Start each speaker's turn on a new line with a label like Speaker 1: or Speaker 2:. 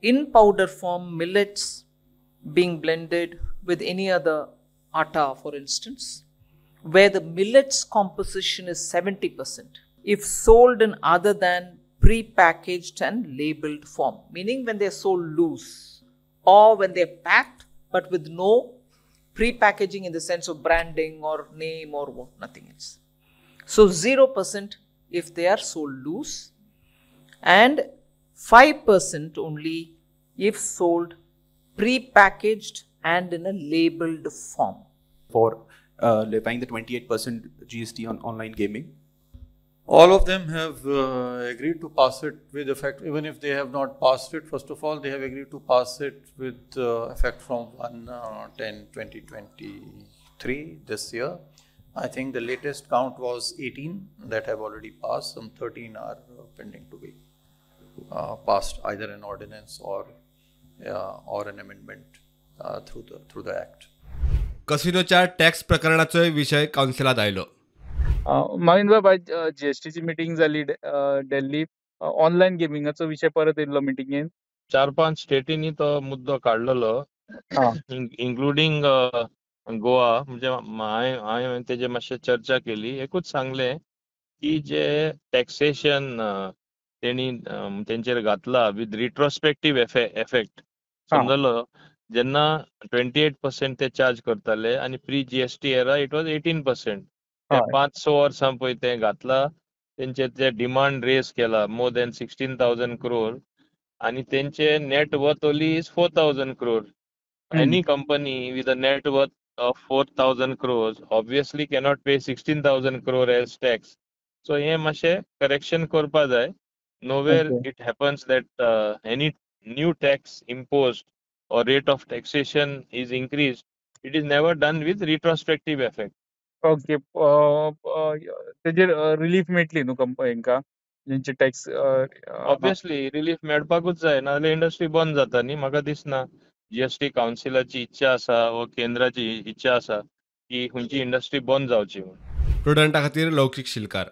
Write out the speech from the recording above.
Speaker 1: in powder form, millets being blended with any other atta, for instance, where the millets composition is 70%, if sold in other than pre-packaged and labeled form, meaning when they're sold loose or when they're packed but with no pre-packaging in the sense of branding or name or what, nothing else. So 0% if they are sold loose and 5% only if sold pre-packaged and in a labeled form.
Speaker 2: For levying the 28% GST on online gaming?
Speaker 3: All of them have agreed to pass it with effect, even if they have not passed it. First of all, they have agreed to pass it with effect from 1/10/2023 this year. I think the latest count was 18 that have already passed. Some 13 are pending to be passed, either an ordinance or an amendment through the act.
Speaker 4: कसिनोच्या tax प्रकरणाचोय विशय कावन्सिलांत आयलो.
Speaker 5: माविन बाब, आयज जीएसटीची meeting जाली दिल्ली, online गेमिंगाचो विशय परत येयल्लो मिटिंगेन.
Speaker 6: 4-5 स्टेटींनी तो मुद्दो काडलेलो, इन्क्लुडींग गोवा. म्हणजे हांवें तेजे मातशें चर्चा केली. एकूच सांगलें की जे टॅक्सेशन तेणी तेंचेर घातला विथ रिट्रोस्पेक्टीव एफेक्ट, समजलो, जेन्ना 28% ते चार्ज करताले आनी pre GST era it was 18%. 5-6 वर्सां पळय तें घातला, तेंचे ते डिमांड रेज केला मोर दॅन 16,000 crore आनी तेंचे net worth only is 4,000 crore. Any company with a net worth of 4,000 crores obviously cannot pay 16,000 crore as tax. So हे मातशें करेक्शन करपा जाय. Nowhere it happens that any new tax imposed or rate of taxation is increased, it is never done with retrospective effect.
Speaker 5: Okay, तेजेर relief मेळटली न्हू हेंकां जेंचे tax?
Speaker 6: Obviously relief मेळपाकूच जाय, नाजाल्यार इंडस्ट्री बंद जाता न्ही. म्हाका दिसना जीएसटी कावन्सिलाची इच्छा आसा वा केंद्राची इच्छा आसा की खंयची इंडस्ट्री बंद जावची म्हूण.
Speaker 4: प्रुडंटा खातीर लौकीक शिलकार.